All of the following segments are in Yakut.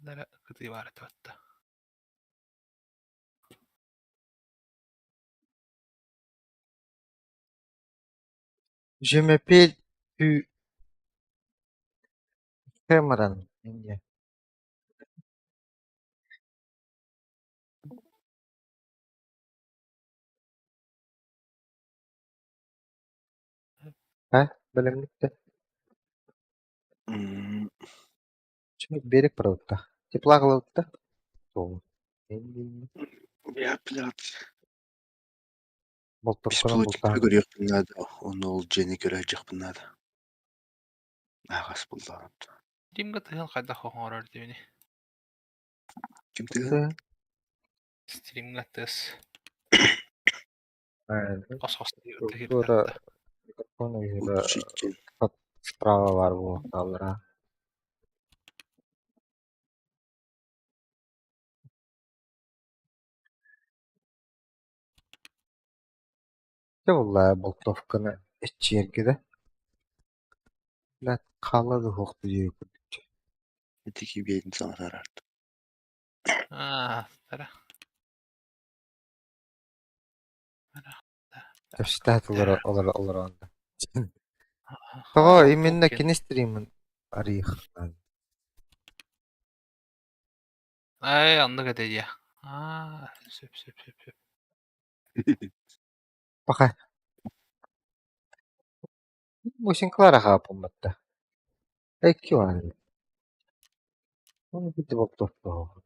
Эрэ кытыы баар этэ батта. Je m'appelle Cameron India. Э, бэлэмник да Берег продукта. Тепла продукта. Я, блядь. Болтокконон Беспилотникка бултаан көрүөхпүн наада, онно ол дьиэни көрө сылдьыахпын наада. Ааҕас буллаҕым. Стримҥа тыһын хайдах оҥорор диэни? Ким тыһын? Стримҥа тыас. Хос-хос Культура микрофон Выключить справа баар буолуохтааллара. Дьэ буоллаа болтовканы эччийэргэ да Блядь, хаалла да суох диэри курдук Ити кибиэтин саҥатар Аа, тара. Кэпсэтэ олоро олоро олорон да. Тоҕо именно кини стримин арыйыахтаан Ай, оннук этэ дии. Аа, сөп сөп сөп сөп. Пока. Бусинкалар хааппымматта. Икки баар. Оны бити болтоттоо.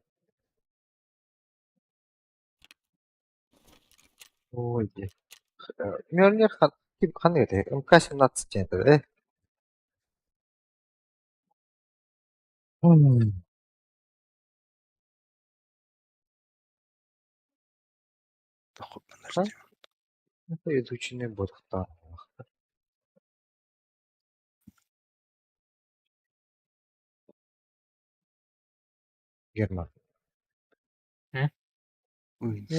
Ой, Мjölnir ханнык этэй? МК-17 диэн этэ э? Изучение буолуохтаах. Герман.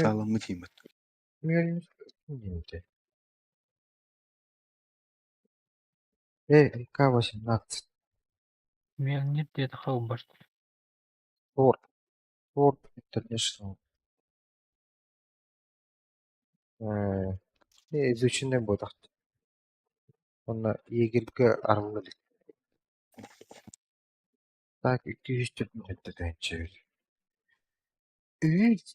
Сааламмыт тиийбэт. Мjölnir диэн этэ. Э, МК-18. Мjölnir диэтэххэ ылбат. Форд. Форд Интернешнл. Э, изученный буолуохтаах. Уонна егерьгэ арылла илик. Так 247 тыһыынча эбит.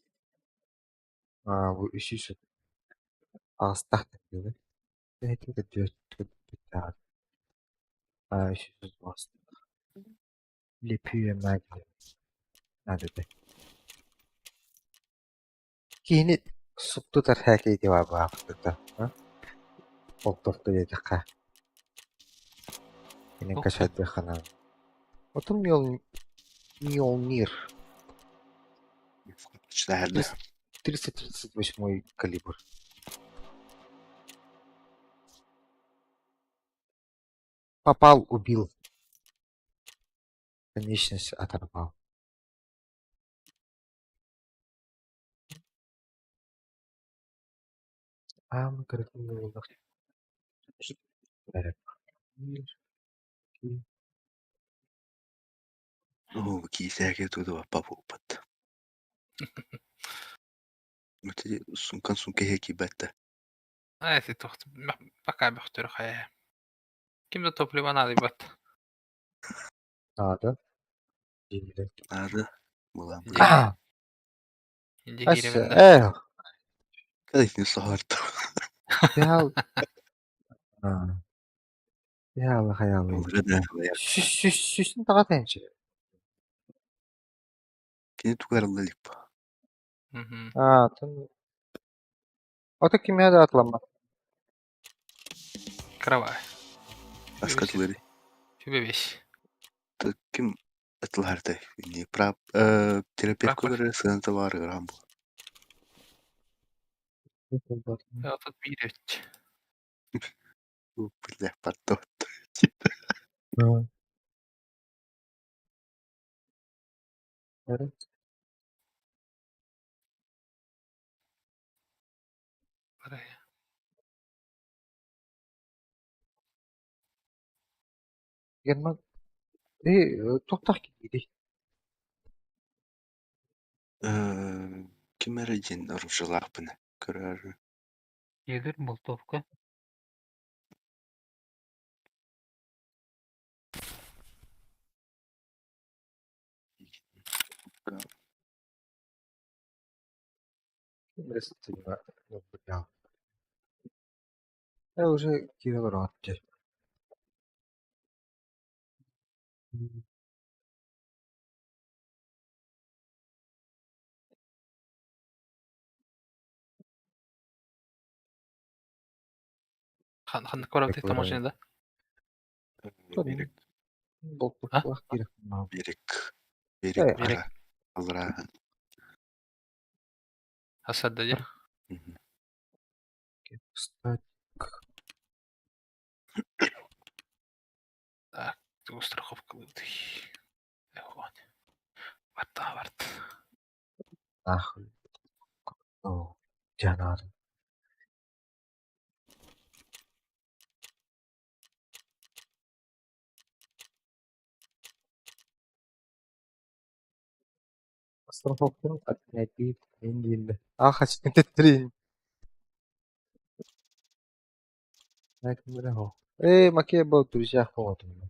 Аа, бу 308 Аа, 308 Лепье надо этэ. Киһини суптутар һээкэйди баабаабыта Болтовто диэтэххэ Инэн качайдыаххына Отун Мjölnir 338 калибр. Попал, убил. Конечность оторвал. Аам Оо, киисээгэ туда баппа Ити сункан сункэһэ киирбэттэ. Аа, ити туох пока бөхтөрө хайа. Ким да топливо наадыйбат. Наада. Наада. Булан. Инде киирэбин да. Э, Калитин соһорто. Ял. Яла хаялы. Сүсүн таҕа тэнчи. Кини тугарылла илик Аа, тын. Ото кимиэ да атламмат. Кровать. Аскатылары. Сүбэ бес. Ким атылардай. Не прав терапевт көрөр сыаната баар ыраан бу. Отут биир эбит. Бля, пардон. Герман, э, туохтаах киһигитий? Ким эрэ диэн оружиелаахпын көрөөрү. Егерь болтовка. Я уже киирэ олорооччу. Ханнык корабль таможня да? Берег. Болтовкалаах киирэ Берег. Берег Берег. бара. Аллараа. Асадда дии. Кстати, Так, страховка Барта барт. нахуй. О, Жанар. Страховканы отменять индиинде. А хачтын Э, маке был друзья холодно.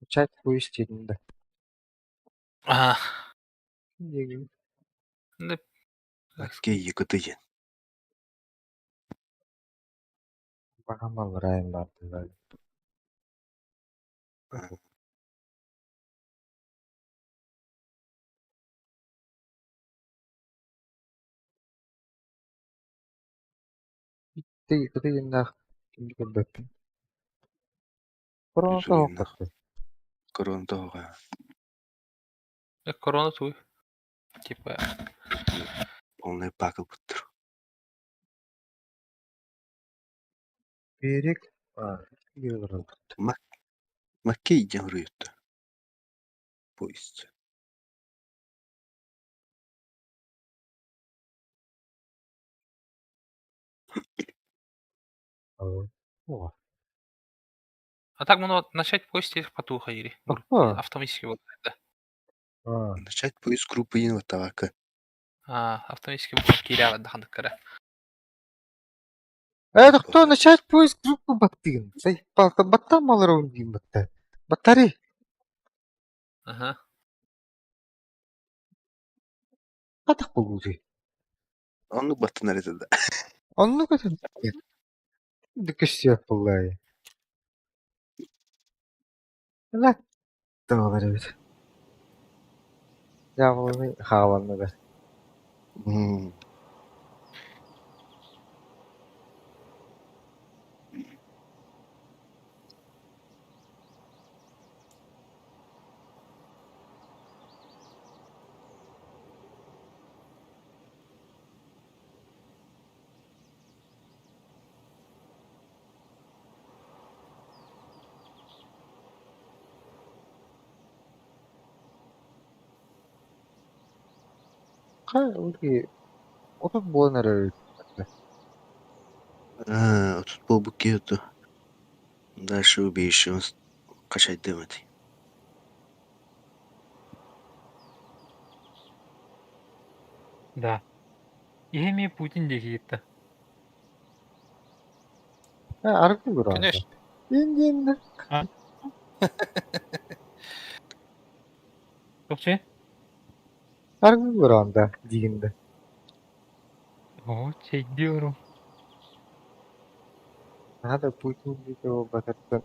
Чат да. Аа. Маккей якутыйын. Багамал райм бардылар. Ты кимди көрбөппүн. Корона тоһоққотты. Корона тоһоҕо. Корона туй. Типа Полный пакыл буттур. Берег. Маккей диэн суруйбуттар. Поезд. О. А так можно начать поезд потуха или автоматически вот да. Начать поиск группы инватавака. А, автоматически будет кирява даханыккара. Э, кто начать поиск группы баттыгын? Сай, баттан малар дейм батта. Баттари. Ага. Катак болури. Оннук баттан эрэ да. Оннук өтөн. Дүкөссүөк буллай. Ла. Тоолар эбит. Жабылны хааланны да. Хай, ули. Отут буолан эрэр А, тут был букету. Дальше убейши, он качать дымать. Да. Иһэ Путин диэки иттэ. Аргы бұрады. Конечно. Енді енді. Вообще? Аргы бұранда дегенде. О, чейдиyorum. Надо Путин дейді ол батыртын.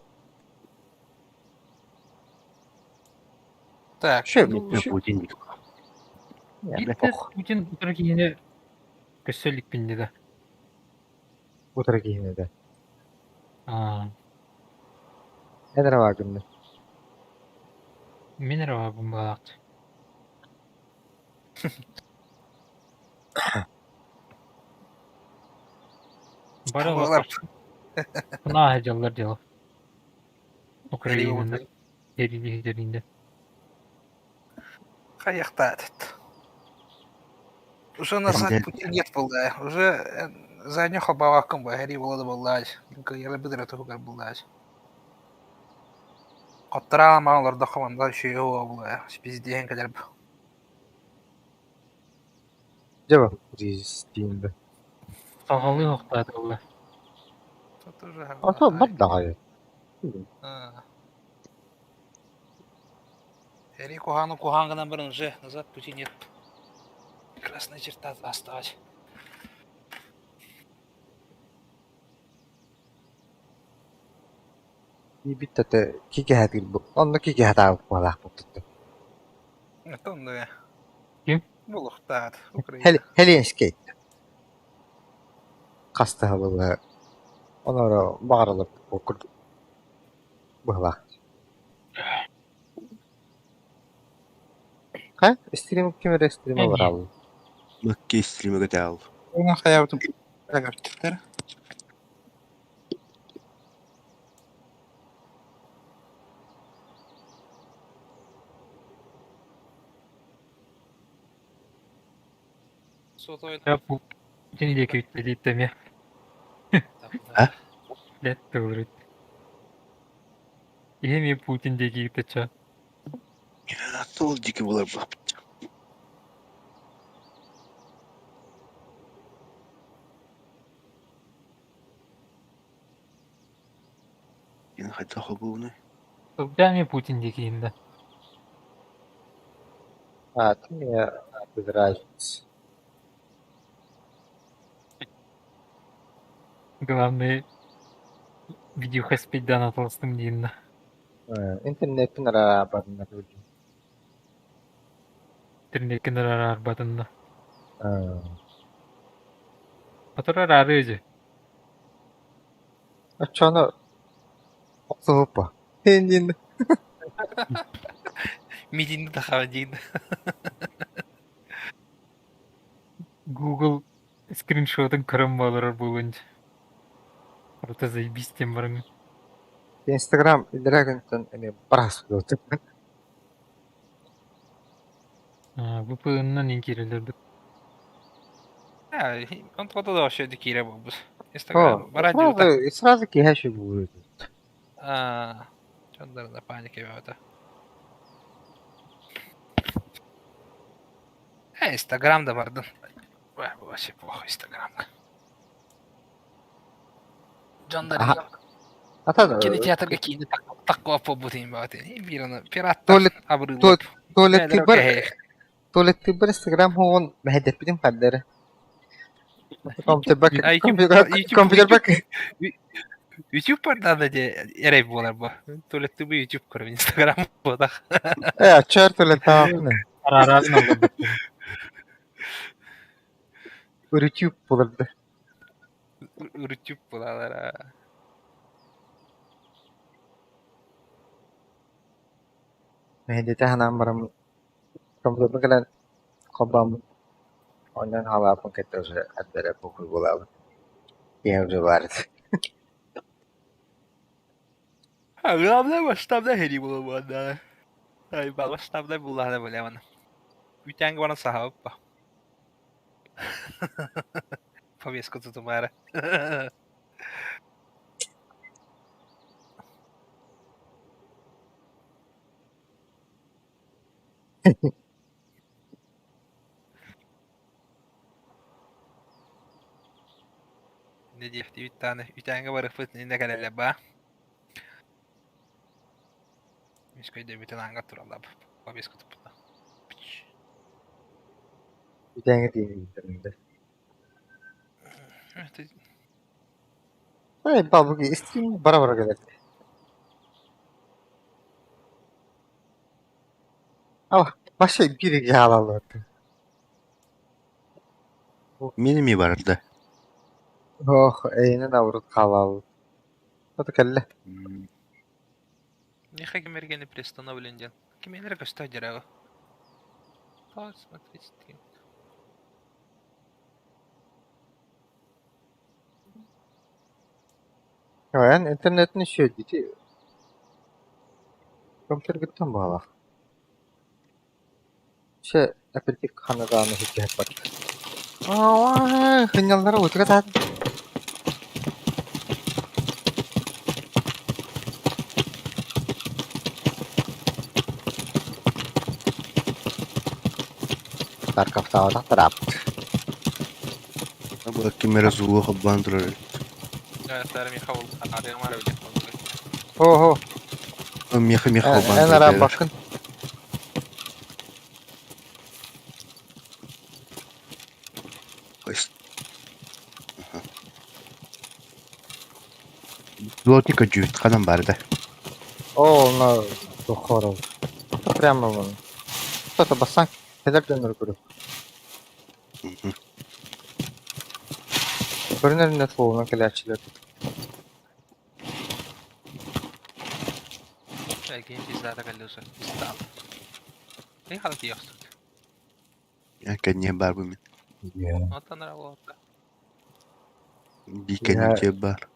Так. Шö, ну, Путин. Биттэ Путин утары киһини көссөлүк бинди да. Утары киһини да. Аа, Эн эрэ баагынны. мин эрэ баабын баҕалаахчы. Бары Балар. Кунаа дьаллар дьала. Украинаны эрилиһдэринде. Хаяхтаат. Уже назад пути нет был, да. Уже за нехо баваком ба хери было да была. Я быдра тугар была. Хоттораан маҕан олордоххо манна үчүгэй буолуо пиздиһэн кэлэр Дьэ кризис диэн да. Саҕалыы охтоотуллар. Ото бардаҕай. Эри куһааны куһаан гынан баран уже назад пути нет. Красная черта осталась. Биттэтэ кигэһэтигир бу. Онно кигэһэтаабыт буолаахпыт тутту. Онно Ким? Булуохтаат Украина. Хеленскэй. Хастаһа была. Онора баҕаралар курдук быһылаах. Ха? Стрим ким эрэ стрим олораллар. Макки стримы көтөөл. Уна хайабытын көртүктэр. Сотовый Я бу Путин диэки үттэлииттэми. А? Лет тылырыт. Иһими Путин диэки үттэччэ. Сол дики булар баппыт. Ин хайда хобууну? Сылдьаами Путин диэки иһиннэ. А, ты мне без разницы. Главное, видюха спиддан атылыстым дииннэ. Интернеттин араарбатыннар Интернеккин араарбатынна. Батыр араары же. Оччону охсуһуппа. Диин Митинди тахаба диин. Google скриншотын көрөн буоларар буолуон Просто заебись тем баран. Инстаграм илэрээ күнтэн эмиэ барас буолбут. VPN-нан киирэллэр Он тода да вообще киирэ буолбут. Инстаграм баран Сразу, сразу киһи будет. А, дьоннор паника бөҕөтө. Инстаграм да бардын. Вообще плохо Инстаграмга. Дьоннор Ата кинотеатрга киинэ таккуа буолбут баҕаты. Биир пираттар Туалет абырыыллар. туалеттыыбар туалеттыыбар Инстаграм хоҕун мэһэйдэппитим хардары. Компьютер YouTube бардаана де эрэй буолар бу. Туалеттыыбы YouTube көрөм Инстаграм буолах. Э, аччар туалеттаахпын. Араарын аллар. YouTube буоларды. YouTube буолалар. Мэһэйдэтэ санаан баран компьютербын кэлэн холбооммун онньоон хаалааппын кытта уже ардара похуй буолаабыт. Киһи уже баар этэ. Главное масштабная хери була буолла. Ай, масштабная буллаана булямана. Үтәңге баран сахабыппа. Повестка тутумара. Не диэхти үттааны үтээҥҥэ барыппыт иннэ кэлэллэр баа. Мискөй дөбүтүн аанга тураллар повестка туппута. Үтээҥҥэ тиийбиттэрин да. Эй, бабуги, стрим бара-бара кэлэр. А, вообще биир хаалаллар. Мин эми барарда. Ох, эйинэн аврут хаалаабыт. Ото кэллэ. Нехай кимергени приостановлен ден. Кимелер көстө дерага. Смотреть стрим. Эн интернетин еще дити. Компьютер гыттан баалах. Че, опять ханадааны хиккэһэт бар. Аа, хынньаллара утуга таат. Тарковтаабатах тарааппыт. Бу ким эрэ суох холбоон турар эбит. Хо-хо. Миэхэ миэхэ холбоон Эн турар араабаккын. Плотник дьүүт ханан барда. Оо, на дохоров. Прямо вон. Кто-то бассан кэлэр дьоннору көрү. Көрүнэринэ суолунан кэлээччилэр. Кэнниэ баар бу мин. Биир кэнним дьиэ баар.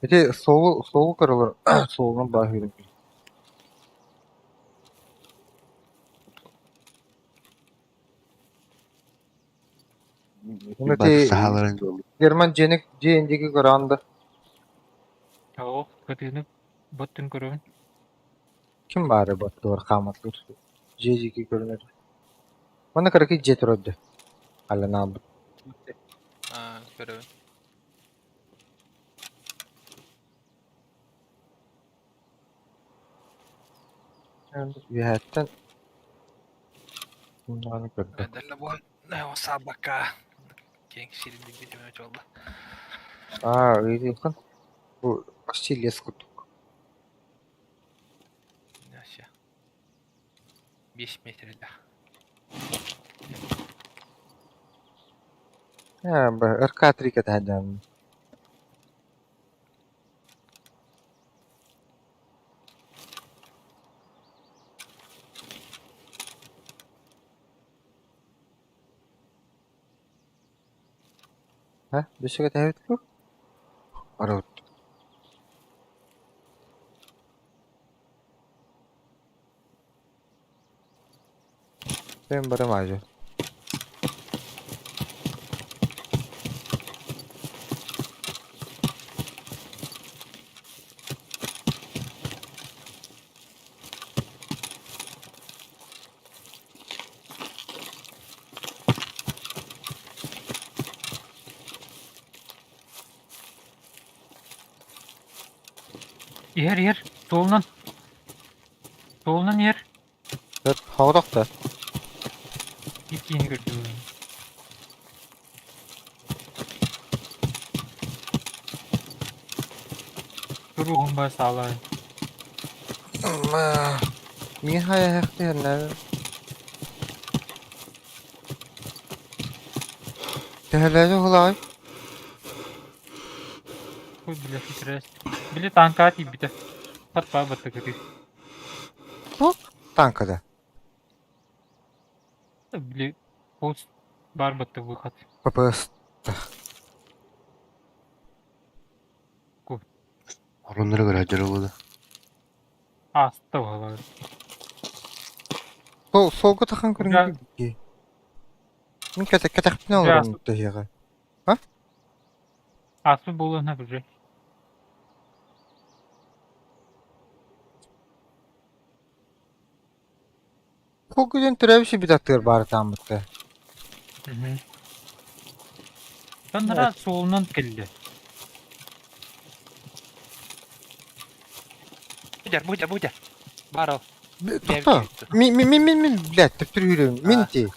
Ити суолу суолу көрөлөр суолунан бааһыырын. Бары саһааларын Герман дьиэни дьиэ диэки көрөн да Оо, кытыыны боттун көрөбүн. Ким баары баттыгар хааматыыр дьиэ диэки көрүнэр. Манна кыракый дьиэ турар дии, халлан аалбыт. Үөһэттэн даҕаны көрдө. Аа, ыйытыаххын, бу почти лес курдук. Ээ, РК-3 кэтэһэн Һэ, өссө кэтэһэбит дуо? Барабыт. Мен барам аадьа. Иһэр иһэр, суолунан. Суолунан иһэр. Сөп, соҕотох да? Иккиһин көрдүм. Туругун ба саалаан. Мин хайаһахтыһыннар. Төһөлөөнү уһулаҕый? Хуй бля хитрэс. Били танкаҕа тиийбитэ. Хатпаа баттакытыы. Туох танкада? Били пост баар батта выход. ППС. Ороннору көрөөччү буолла. Ааста баҕалар. Сол суолга тахан Уже көрүҥ дии. Мин кэтэ кэтэхпинэ уже олорон тэһиэҕэ. А? ааспыт буолуон уже. Ол күнүн төрөөбүт сирбит аттыгар баар тааммытта. Танара суолунан кэллэ. Будя, будя, будя. Бар ол. Тохтоо. Мин мин мин мин блядь, төптөр үүрөм. Мин ти.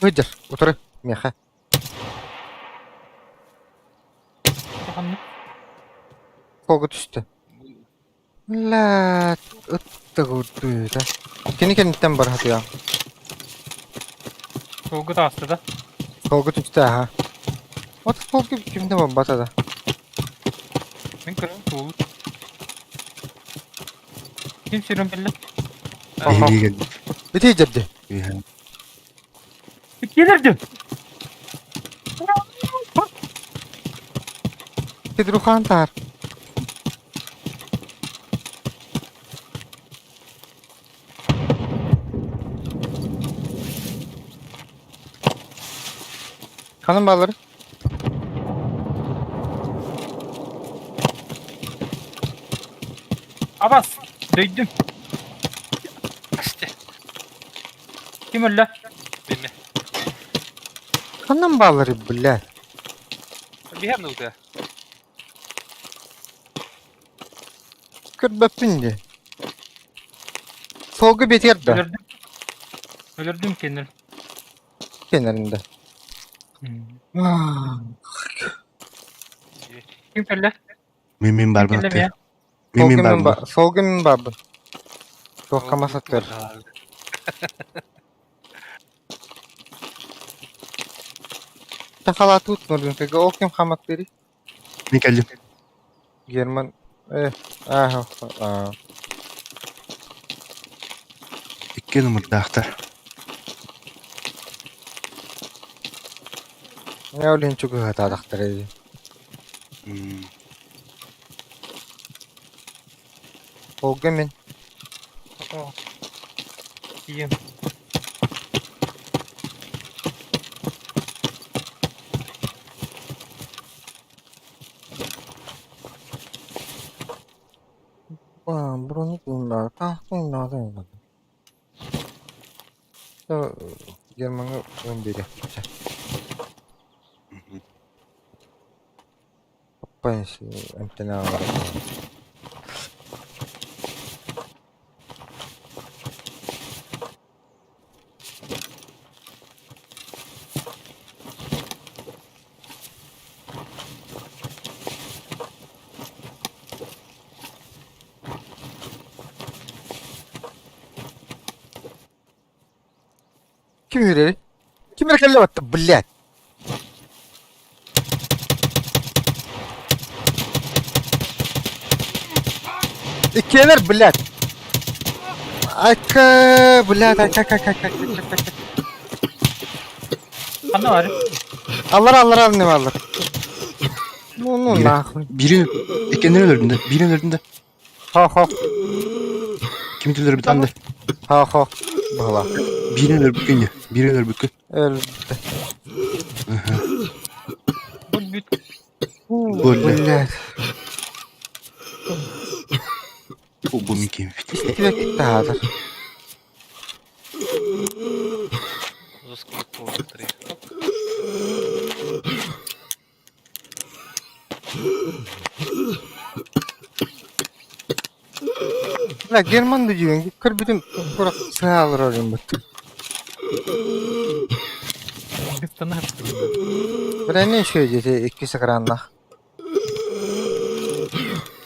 Выдер, утары, меха. Ханнык? Кого түстэ? Ла ыттыгырдыыта. Кини кэнниттэн бар хатыа. Суолга таҕыста да? Суолга түстэ аха. От суолга кимдэ барбата да. Мин көрөм суолу. Ким сирин биллэ? Биһиги кэлбит. Ити дьэрди. Үһэ. Киэлэрдим! Петрухан таар. Ханан бааллар? Абас! Дөйдүм. Асте. Ким өллө? Бemme. Ханан бааллар, бля? Биһэм нуутуя. Көрбөппүн дии. Суолга биэтигэр да? Өлөрдүм. Өлөрдүм кинилэр. Кенеринде. Ким кэллэ? Мин мин барбын Ким кэллэ аттыгар. миэ? Мин мин Солга мин барбын. ба солга мин барбын. Туохха мас аттыгар. Тахалаатыут нурдункага ол ким хаматтыырый? Мин кэллим. Герман э аа аа Икки номердаахтар. Я ол иһин чугаһатаатахтара дии. Олга мин О. Тиийэн. Гермаҥҥа уон биэриэхпит эмтэнэ Ким үөрэрий? Ким эрэ кэллэ батта, блядь! Иккиэнэр, блядь! Айка, блядь, айка, айка, айка, айка, айка, айка. Ханна бар? Аллар, аллар, аллар, не аллар. Ну, ну, Бири, нахуй. бири иккиэннэрин өлөрдүм да, биирин өлөрдүм да. Хо-хо, Ким өлөрбүт анды? хо-хо. Быһыла. Биирин өлөрбүккүн дии, биирин өлөрбүккүн. Өлбүт. Бүт. Бөллө. Блядь. Бу мин ким эбит. Истибэт таһаатар. Засколько три. Бля, Герман да дьиҥ көрбүтүм курак сыһаалар ороймут. Гыттана Бирэнне үчүгэй диэтэ иккис экраннаах.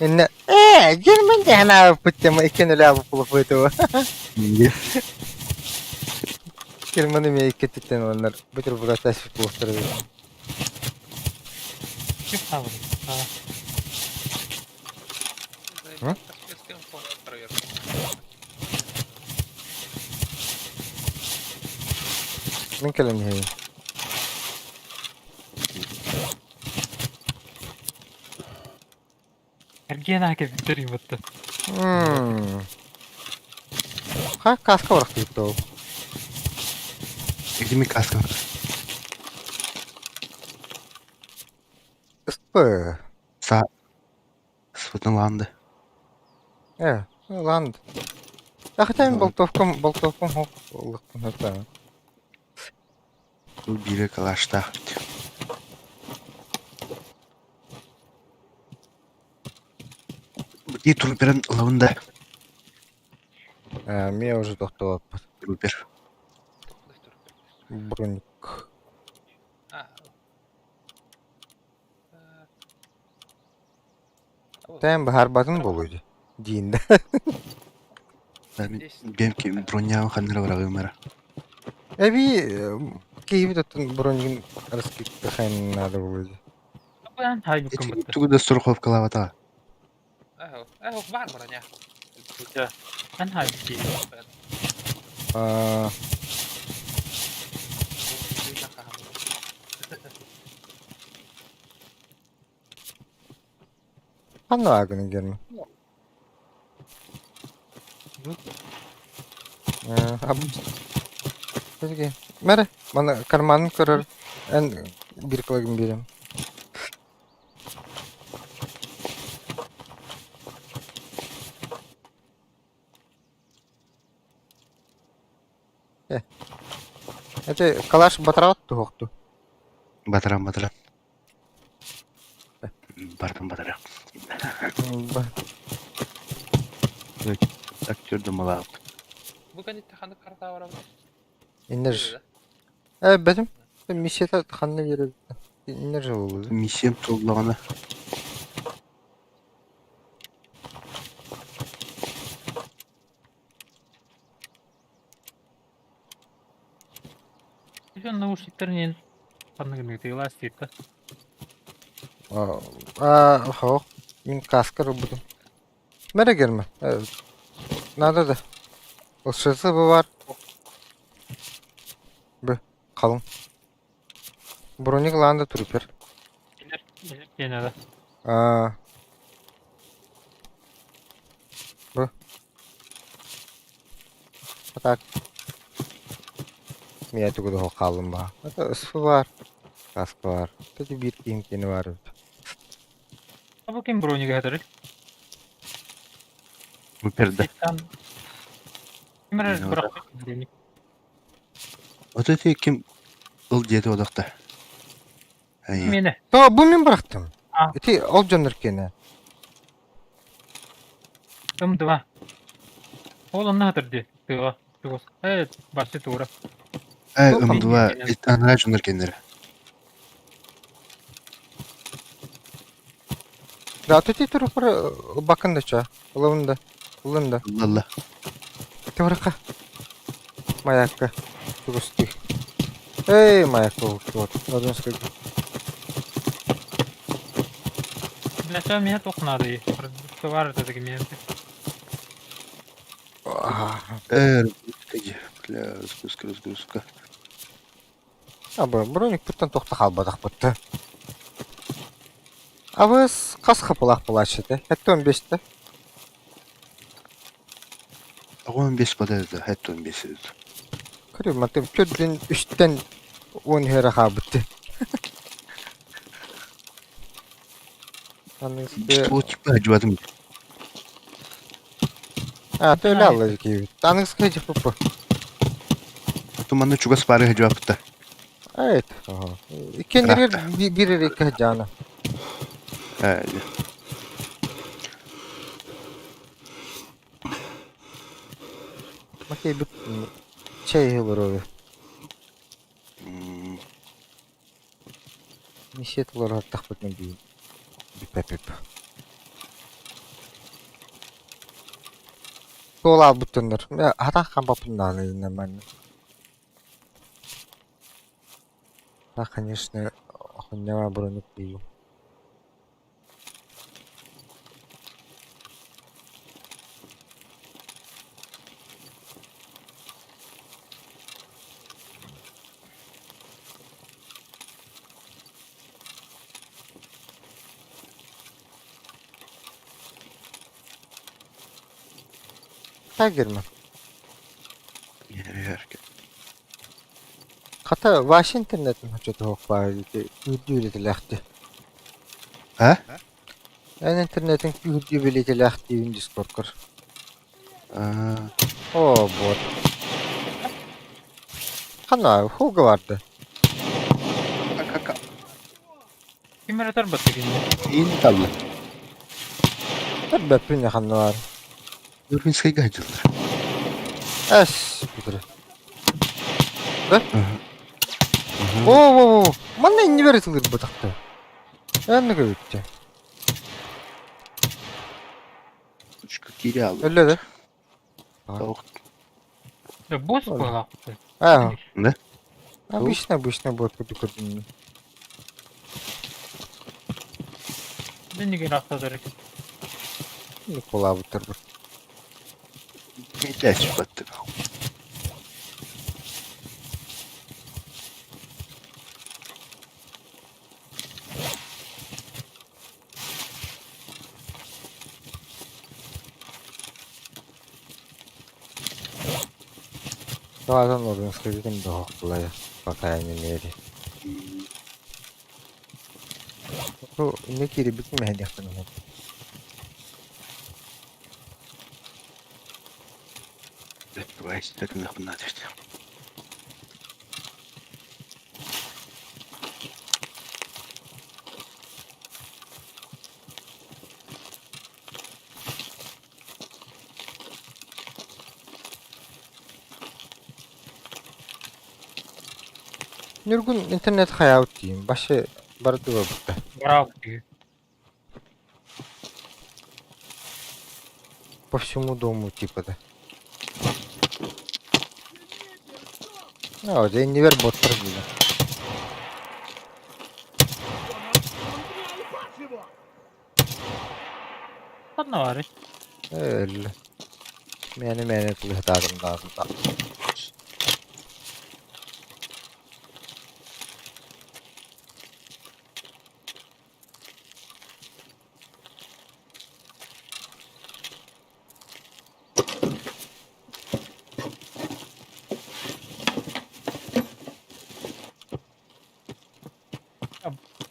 Иннэ ээ Герман дэһэн аабыппыт тема иккиэн өлө аабыппылыппытыба. Герман эмиэ икки өттүттэн ыланнар бутерброд аспыт буолуохтара эбит. Ким хаалар? М? Мин кэлэн иһэбин. Эргиэн аха кэлбиттэр ыйбатта. Ха, каска барахтыйбыт ол. Итими каска. Ыспы. Са Свытын ланды. Э, ланд. А хотя мен болтовкам, болтовкам хок лыкпын это. Бу биирэ калаштаах эбит. Бу трупперын ылабын да. Э, мен уже тохтолоппут. Трупер. Броник. Тэн баһарбатын буолуо дии диин да. Бэм броняҕын ханна эрэ быраҕыам эрэ. Эбии киһибит оттон бронигын раскидка наада буолуо дии. Тугу да страховкалаабатаҕа. Баар броня. Аа Ханна бааргын Герман? Мэрэ, маны карманын көрөр эн Биир килограмм биэриэм. Э, это калаш батараат туһуохту. Батарам батарам. Бардым батарам. Актер думалаап. Бу кэнниттэн ханнык карта барабыт? Иннер. Э, бэтим. Миссията ханна биэрэр? Иннер жолу. Миссиям туоллаҕына. Еще наушниктар не ханныгын тыылаас диир да. Аа, хоох. Мин каска ылбытым. Мэрэ герме. Надо да. Ылсысы бар. Б. Халыҥ. Броник ылаан да турупер. Диэн да. Аа. Б. А так. Мия тугу да хааллым баа. Это ысфы бар. Каска бар. Тэти биир киһим киэнэ бар эбит. А бу ким бронига хатырый? Перда. Ким эрэ бырахпыт броник. Вот эти ким ыл диэти одохто. Миэнэ. То бу мин бырахтым. А. Ити ол дьоннор киэнэ. М2. Ол онно хатыр дии. Тыаҕа. Чугас. Э, барсы тура. Э, М2 анараа дьоннор кэннэрэ. Да, тут турупар бакын да ча. Ылын да. Ылын да. Ылла. Тыбырка. Маякка. Чугастыы. Эй, маякка вот. Одинская. Бля, меня туох наадый. Товар это документы. Э, бля, разгрузка, разгрузка. А, броник туттан туохта хаалбатахпыт. Абыс хас хапылаах булааччы Хэттэ он бесте. 15 бада хэт 15 эбит. Көрүм, мантым төрдүн үстэн он үһэрэ хаалбыт. Аныгыскы Лотикпа жуатым. А, төлө алла киибит. Аныгыскы жыппы. Туманны чугас бары жуапта. Айт. Иккеннер бир эрэ икки жаана. Э, Макей бүт чэй олорор. Миссия толорор тахпытын биин. Бүппэпип. Туола буттуннар. Хата хампаппын нормально. Да, конечно, хуйня броник бию. Тагерма. Хата ваш интернет хочет баар күүрдүү А? Эн интернетин күүрдүү билетилээхтиибин Дискордкор. А. О, вот. Хана, хуга барды. Кака. Ким эрэ тарбатта кинини? Ин талла. Бэппин ханна бар. Нурминскайга хадьыллар. Эс, бүтүрэ. Да? О, о, о, манна инни бери тылыр бутакты. Энни көбүттэ. Учка кире Өллө да? Да босс была. А. Да? Обычно, обычно будет куду көрдүм. Денеге рахтадыр. Никола буттар бу. Китәч батты. Bazen Orionskaydım da hoplaya. По крайней мере. Бу инньэ киирбитин мэһэйдиэхтэн уһун. Ньургун интернет хайаабыт диим, вообще барды буолбута. Браво дии. По всему дому типа да. А, дьэ иннибэр боттар дииллэр. Ханна баарый? Өллө. Мээнэ-мээнэ тулуһутаатым даҕаны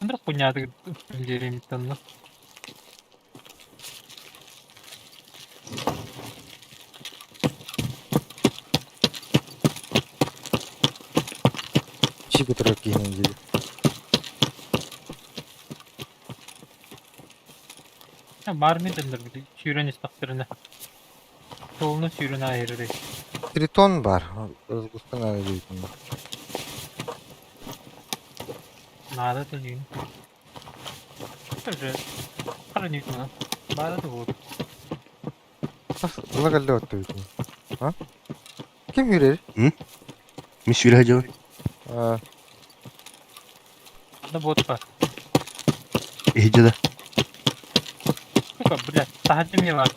Ынырык хуйнятык диэримиттэн Чиги турар киһини диир. Баар мин дэннэр сүүрэн истэхтэринэ. Суолуна сүүрэн ааһырырый. Тритон бар. Ызгыстан аны диэбитим. Наада төлүүн. Тоже хара ньүтүнэ. Баара да буолуо. Ыла кэллэ оттубутун. А? Ким үүрэр? Мин сүүрэ сылдьабын. А, Анда бот бар. Иһдьэ да. Сука, блядь, таһырдьа эмиэ баар.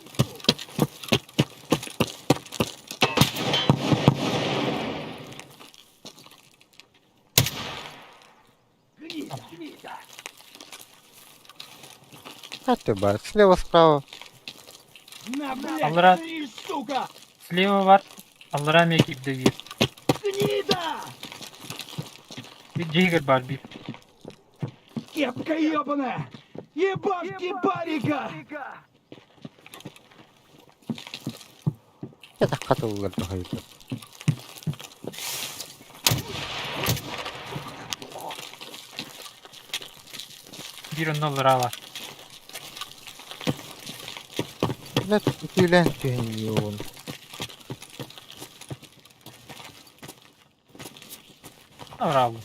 А ты бар. Слева, справа. На, блядь, Аллара- слышь, сука! Слева бар. Аллара эмиэ киирдэ биир. Гнида! Биир дьиэгэр баар биир. Кепка ебаная! Ебашки барика! Это хатыллар тухайда. Биир онно аллараа баар. Блядь, үтүлэн түһэн юун. Аллараа бу.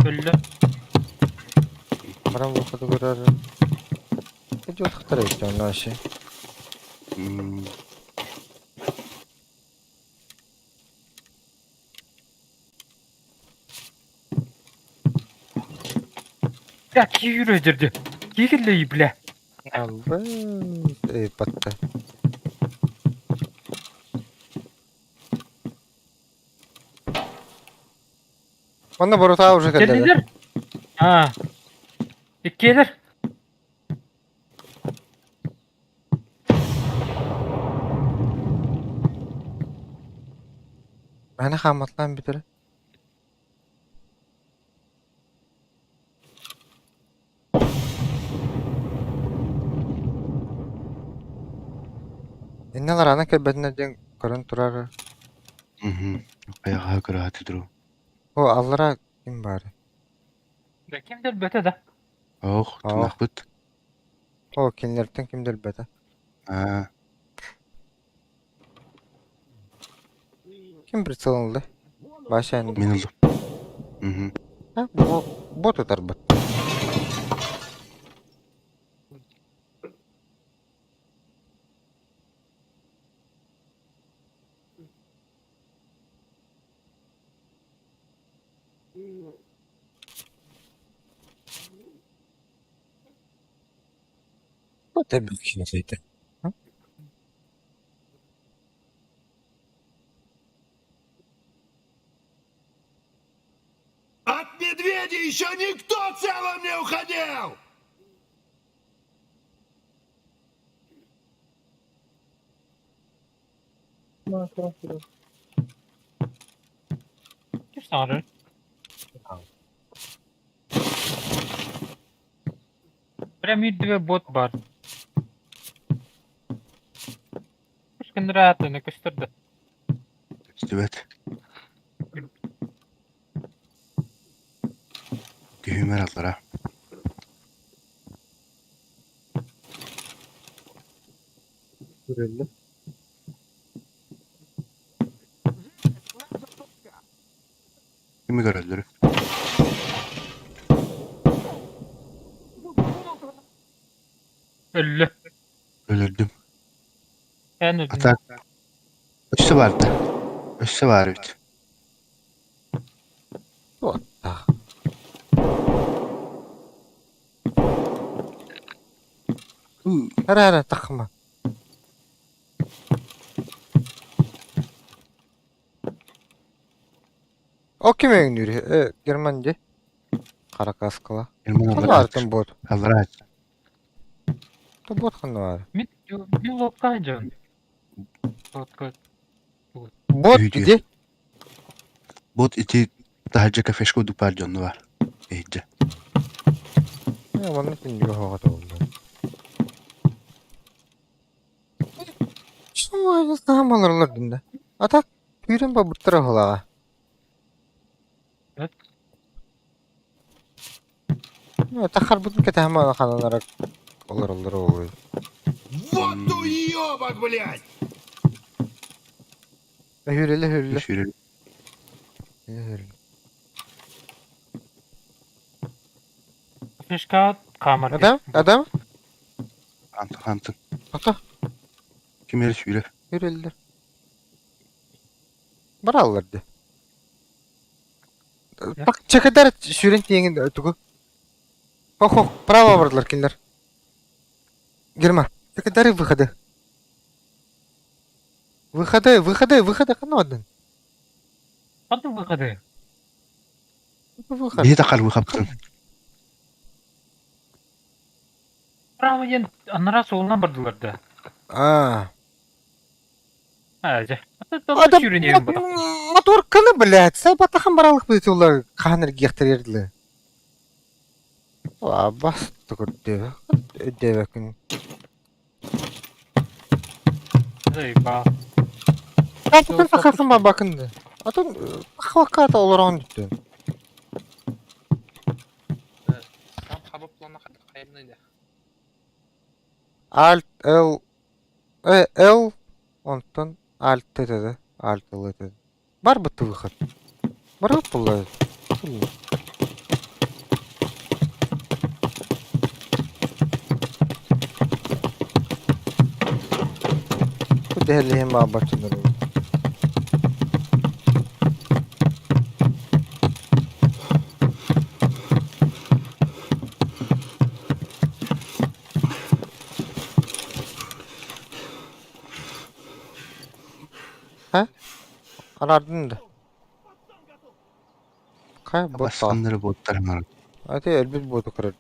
Өллө. Баран выходу көрөр. Идет хатарайт он вообще. М, Бля, киһи үүрэ Киһи кэллэ бля. Албы, эй, батта. Онно борута уже кэллэ. Кэллилэр. А. Иккиэлэр. Маны хааматлаан бүтэр. Иннэлэр аны кэлбэтинэ диэн көрөн турар. Мгм. Хайаҕаһа кыраһа туру. О, аллара ким баар? Да ким да өлбөтө да. Ох, Ох. тунахпыт. О, кинилэртэн ким да өлбөтө. Аа, Ким прицел ылла? Баша энди. мин ыллым. Мгм. А, бу бот ытарбыт. Бот эбит кини От медведей еще никто целым не уходил! Саҥарар. Прям үрдүбэ бот баар. Көстүнэр көстөр да. Көстүбэт. Түһүмэр аллара. Үрүллүм. Кими көрөллөр? Өллө. Өлөрдүм. Эн өлдүҥ. Атак. Өссө баарда. Өссө баар эбит. Туохтаах. Эрэ эрэ тахма. О ким өҥнүүр? Герман дии. Хара каскала. Герман Ханна аллара баар бот? Аллара. Бот ханна баар? Мин мин лодка дьон. Лодка. Бот где? Бот ити таһырдьа кафешка удупаар дьонно бар. Иһирдьэ. Манна күндүгэ хоҕото буолла. Что олороллор дында. А так күүрэн барбыттара уһулаҕа. Тахарбытын кэтэһэн ханалара олороллоро буолуо. Вот уёбок, блядь! Өһүрэлэ өһүрэлэ. Сүүрэр. Өһүрэлэ. Фишка камер. Адам, Адам, Хантын хантын. ата, Ким эрэ сүүрэр. үрэллэр. Бараллар дии. Так чекедар сүүрэн тиэҥин тугу? Хох хох, право бардылар кинилэр. Герма, чекедары выходы. Выходы, выходы, выходы, ханна бардын? Ханна выходы? Выход. Биһи тахар выхаптын. Право диэн анараа суолунан бардылар да. А. Аа дьэ. Адам, Сүүрэн батах. моторканы, блядь, сабатахан баралык бытылар хаан эргиэхтэр Бас көрдө. Өйдөөбөккүн. Заебал. Атын сахасын бакын. Атын хаваката олорон бүттү. Сам хаба плана хайырны да. Alt L E L онтон Alt T да Alt L Т. Бар бытты выход. Бар булла. Бу дэһэлиһин баабаччынар. Арардын да. Кай бот Басқаннары боттар Ати элбит боту көрөрдү.